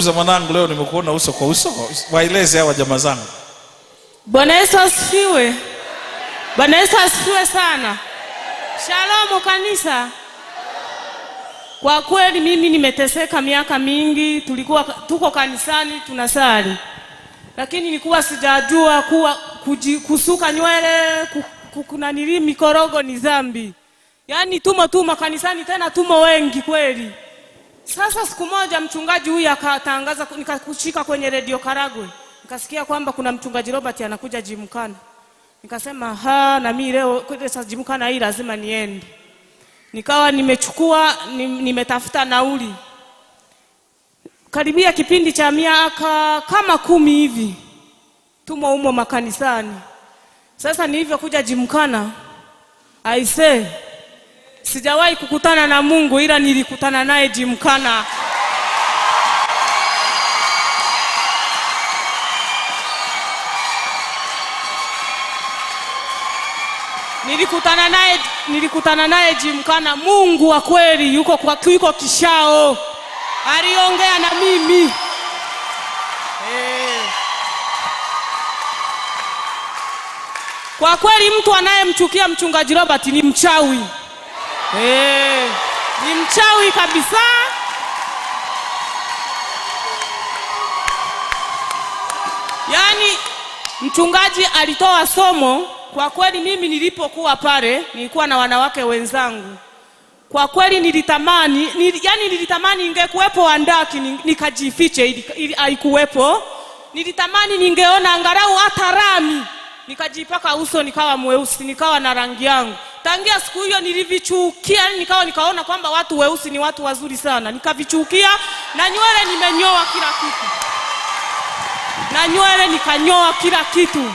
Mwanangu, leo nimekuona uso kwa uso. Waeleze hawa jamaa zangu. Bwana Yesu asifiwe. Bwana Yesu asifiwe sana. Shalom kanisa. Kwa kweli mimi nimeteseka miaka mingi, tulikuwa tuko kanisani tunasali. Lakini nilikuwa sijajua kuwa kusuka nywele, kunanili mikorogo ni dhambi. Yaani tumo kanisani, tena tumo wengi kweli. Sasa siku moja mchungaji huyu akatangaza, nikakushika kwenye Radio Karagwe. Nikasikia kwamba kuna mchungaji Robert anakuja Jimkana. Nikasema na mimi leo sasa Jimkana hii lazima niende. Nikawa nimechukua nimetafuta nauli. Karibia kipindi cha miaka kama 10 hivi. Tumo humo makanisani. Sasa nilivyokuja Jimkana, I say sijawahi kukutana na Mungu ila nilikutana naye Jimkana. Nilikutana naye Jimkana. Mungu wa kweli yuko Kishao. Aliongea na mimi. Kwa kweli mtu anayemchukia mchungaji Robert ni mchawi. Ni mchawi kabisa. Yaani mchungaji alitoa somo. Kwa kweli mimi nilipokuwa pale nilikuwa na wanawake wenzangu. Kwa kweli nilitamani, yani nilitamani ingekuwepo andaki nikajifiche, ili haikuwepo. Nilitamani ningeona angalau hata rami, nikajipaka uso nikawa mweusi, nikawa na rangi yangu. Tangia siku hiyo nilivichukia, yani nikaona kwamba watu weusi ni watu wazuri sana. Nikavichukia, na nywele nimenyoa kila kitu. Na nywele nikanyoa kila kitu.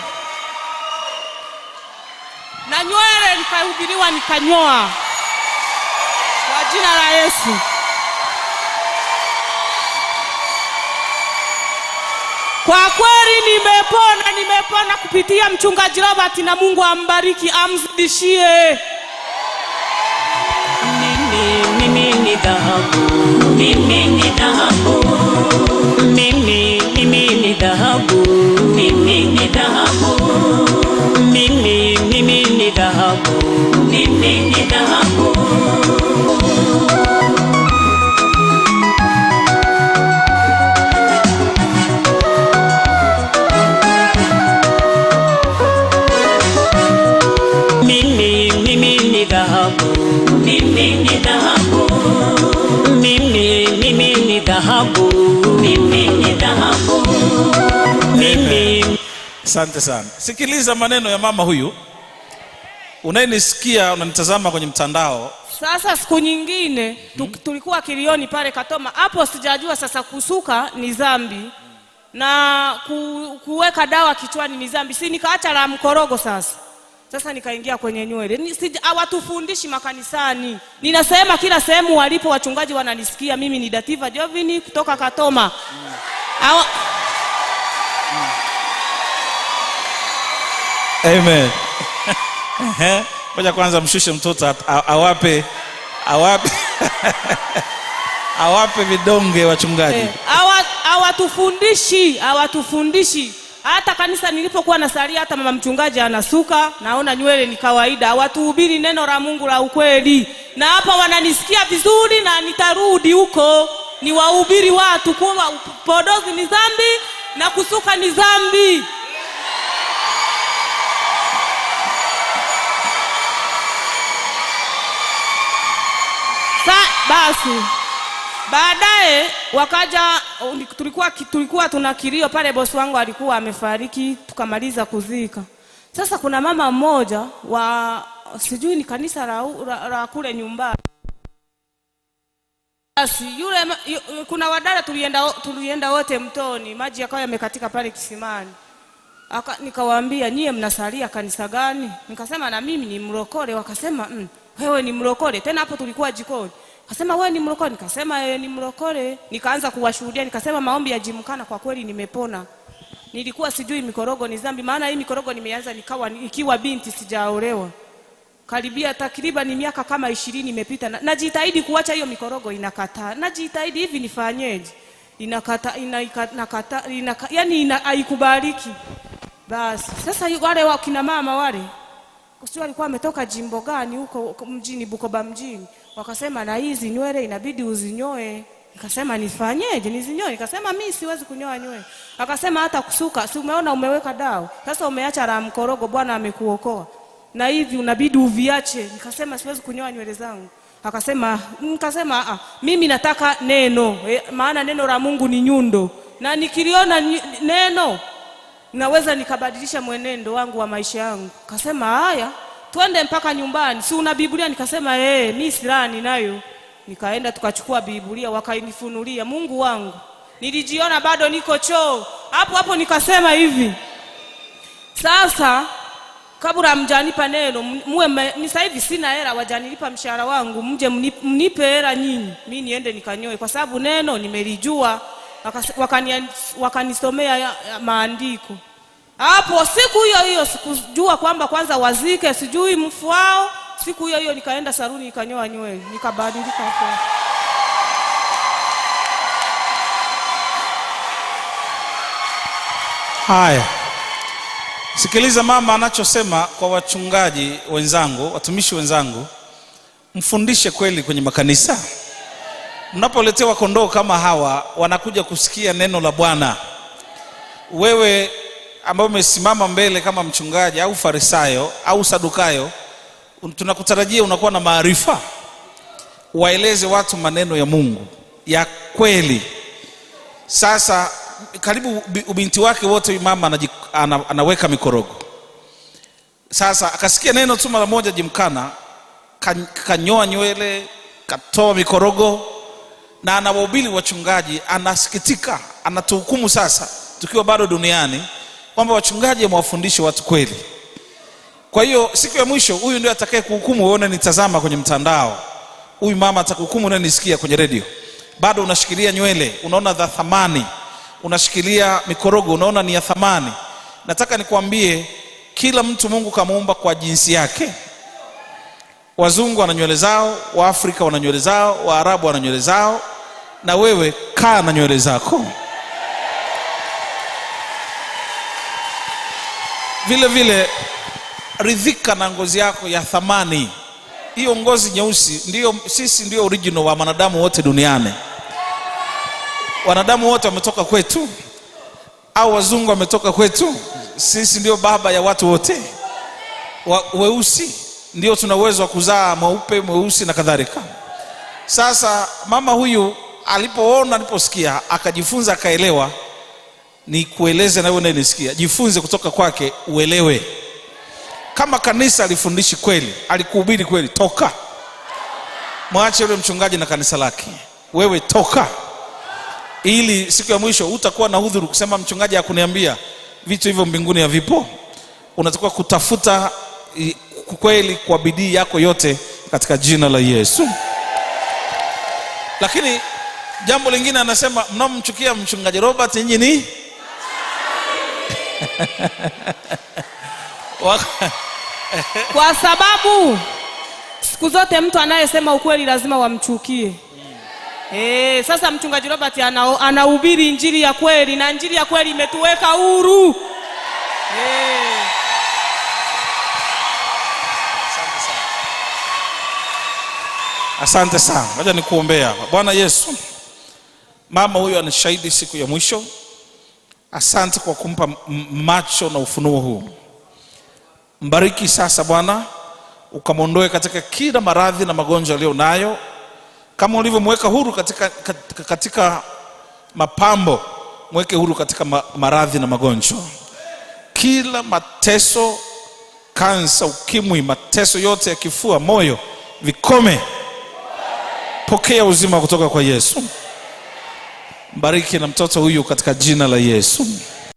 Na nywele nikahubiriwa nikanyoa. Kwa jina la Yesu. Kwa kweli nimepona kupitia mchungaji Robert, na Mungu ambariki, amzidishie. Mimi ni dhahabu, mimi ni dhahabu, mimi ni dhahabu, mimi ni dhahabu, mimi ni dhahabu, mimi ni dhahabu. Mimi ni dhahabu, mimi ni dhahabu, mimi ni dhahabu, mimi ni dhahabu, mimi. Asante sana. Sikiliza maneno ya mama huyu. Unayenisikia, unanitazama kwenye mtandao. Sasa siku nyingine tulikuwa kilioni pale Katoma. Hapo sijajua sasa kusuka ni dhambi na kuweka dawa kichwani ni dhambi. Si nikaacha la mkorogo sasa. Sasa nikaingia kwenye nywele. Hawatufundishi makanisani. Ninasema kila sehemu walipo wachungaji wananisikia. Mimi ni Dativa Jovini kutoka Katoma. Amen. Ngoja kwanza mshushe mtoto awape awape vidonge wachungaji. Hawatufundishi. Hata kanisa nilipokuwa nasalia, hata mama mchungaji anasuka, naona nywele ni kawaida. Hawatuhubiri neno la Mungu la ukweli. Na hapa wananisikia vizuri, na nitarudi huko niwahubiri watu kuwa upodozi ni dhambi na kusuka ni dhambi. Basi baadaye wakaja, tulikuwa tuna kilio pale, bosi wangu alikuwa amefariki, tukamaliza kuzika. Sasa kuna mama mmoja wa sijui ni kanisa la kule nyumbani. Basi yule kuna wadada tulienda wote mtoni, maji yakawa yamekatika pale kisimani. Nikawaambia, nyie mnasalia kanisa gani? Nikasema na mimi ni mlokole. Wakasema wewe ni mlokole? Tena hapo tulikuwa jikoni. Akasema wewe ni mlokole? Nikasema yeye ni mlokole. Nikaanza kuwashuhudia, nikasema maombi ya Jimkana kwa kweli nimepona. Nilikuwa sijui mikorogo ni dhambi, maana hii mikorogo nimeanza nikiwa binti sijaolewa. Karibia takriban ni miaka kama 20 imepita. Najitahidi kuacha hiyo mikorogo, inakataa. Najitahidi hivi nifanyeje? Inakata inakata inaka, yani haikubaliki. Basi sasa wale wakina mama wale sio walikuwa wametoka jimbo gani huko mjini Bukoba mjini, wakasema na hizi nywele inabidi uzinyoe. Nikasema nifanyeje nizinyoe? Nikasema mimi siwezi kunyoa nywele. Akasema hata kusuka, si umeona umeweka dawa. Sasa umeacha la mkorogo, Bwana amekuokoa. Na hivi unabidi uviache. Nikasema siwezi kunyoa nywele zangu. Akasema, nikasema mimi nataka neno, maana neno la Mungu ni nyundo. Na nikiliona neno naweza nikabadilisha mwenendo wangu wa maisha yangu. Akasema haya, twende mpaka nyumbani. Si una Biblia? Nikasema mimi silaha ninayo. Nikaenda tukachukua Biblia wakainifunulia. Mungu wangu, nilijiona bado niko choo. Hapo hapo nikasema hivi, sasa kabla mjanipa neno, muwe ni sasa hivi sina hela, wajanilipa mshahara wangu, mje mnipe hela nyinyi, mimi niende nikanyoe kwa sababu neno nimelijua. Wakanisomea maandiko. Hapo siku hiyo hiyo sikujua kwamba kwanza wazike sijui mfu wao. Siku hiyo hiyo nikaenda saruni nikanyoa nywele, nikabadilika hapo. Haya. Sikiliza mama anachosema kwa wachungaji wenzangu, watumishi wenzangu, mfundishe kweli kwenye makanisa. Mnapoletewa kondoo kama hawa, wanakuja kusikia neno la Bwana. Wewe ambaye umesimama mbele kama mchungaji au farisayo au sadukayo, tunakutarajia unakuwa na maarifa, waeleze watu maneno ya Mungu ya kweli. Sasa karibu ubinti wake wote mama anaweka mikorogo. Sasa akasikia neno tu mara moja jimkana, kanyoa nywele, katoa mikorogo, na anawahubiri wachungaji. Anasikitika, anatuhukumu sasa tukiwa bado duniani kwamba wachungaji wamewafundisha watu kweli. Kwa hiyo siku ya mwisho huyu ndio atakaye kuhukumu wewe unanitazama kwenye mtandao. Huyu mama atakuhukumu unanisikia kwenye radio. Bado unashikilia nywele, unaona dha thamani. Unashikilia mikorogo, unaona ni ya thamani. Nataka nikwambie, kila mtu Mungu kamuumba kwa jinsi yake. Wazungu wana nywele zao, Waafrika wana nywele zao, Waarabu wana nywele zao, na wewe kaa na nywele zako. Vile vile ridhika na ngozi yako ya thamani. Hiyo ngozi nyeusi ndio sisi, ndio original wa wanadamu wote duniani. Wanadamu wote wametoka kwetu, au wazungu wametoka kwetu. Sisi ndio baba ya watu wote. Weusi ndio tuna uwezo wa kuzaa mweupe, mweusi na kadhalika. Sasa mama huyu alipoona, aliposikia, akajifunza, akaelewa. Ni kueleze na wewe unayesikia, jifunze kutoka kwake uelewe. Kama kanisa alifundishi kweli, alikuhubiri kweli, toka. Mwache yule mchungaji na kanisa lake. Wewe toka. Ili siku ya mwisho utakuwa na udhuru kusema mchungaji hakuniambia vitu hivyo mbinguni havipo. Unatakiwa kutafuta kweli kwa bidii yako yote katika jina la Yesu. Lakini jambo lingine anasema, mnamchukia mchungaji Robert nyinyi ni kwa sababu siku zote mtu anayesema ukweli lazima wamchukie. Sasa mchungaji Robert anahubiri injili ya kweli, na injili ya kweli imetuweka huru. Asante sana. Ngoja nikuombea hapa. Bwana Yesu, mama huyu anashahidi siku ya mwisho. Asante kwa kumpa macho na ufunuo huu. Mbariki sasa Bwana, ukamuondoe katika kila maradhi na magonjwa aliyonayo. Kama ulivyomweka huru katika mapambo, mweke huru katika maradhi na magonjwa. Kila mateso, kansa, ukimwi, mateso yote ya kifua, moyo, vikome. Pokea uzima kutoka kwa Yesu. Mbariki na mtoto huyu katika jina la Yesu.